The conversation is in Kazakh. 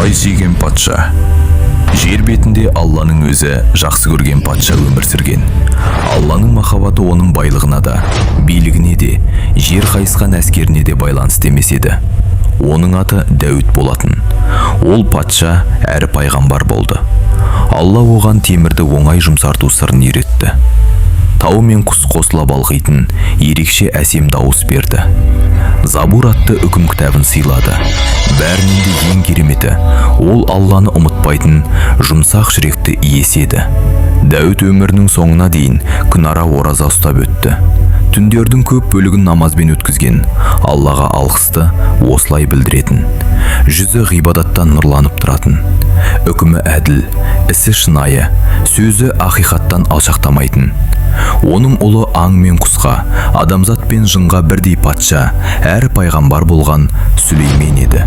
Құдай сүйген патша. Жер бетінде Алланың өзі жақсы көрген патша өмір сүрген. Алланың махаббаты оның байлығына да, билігіне де, жер қайысқан әскеріне де байланысты емес еді. Оның аты Дәуіт болатын. Ол патша әрі пайғамбар болды. Алла оған темірді оңай жұмсарту сырын үйретті. Тау мен құс қосыла балқитын ерекше әсем дауыс берді. Забур атты үкім кітабын сыйлады. Бәрінен де ең кереметі, ол Алланы ұмытпайтын жұмсақ жүректі иесі еді. Дәуіт өмірінің соңына дейін күнара ораза ұстап өтті. Түндердің көп бөлігін намазбен өткізген, Аллаға алғысты осылай білдіретін. Жүзі ғибадаттан нұрланып тұратын. Үкімі әділ, ісі шынайы, сөзі ақиқаттан алшақтамайтын. Оның ұлы аң мен құсқа, адамзат пен жынға бірдей патша, әрі пайғамбар болған Сүлеймен еді.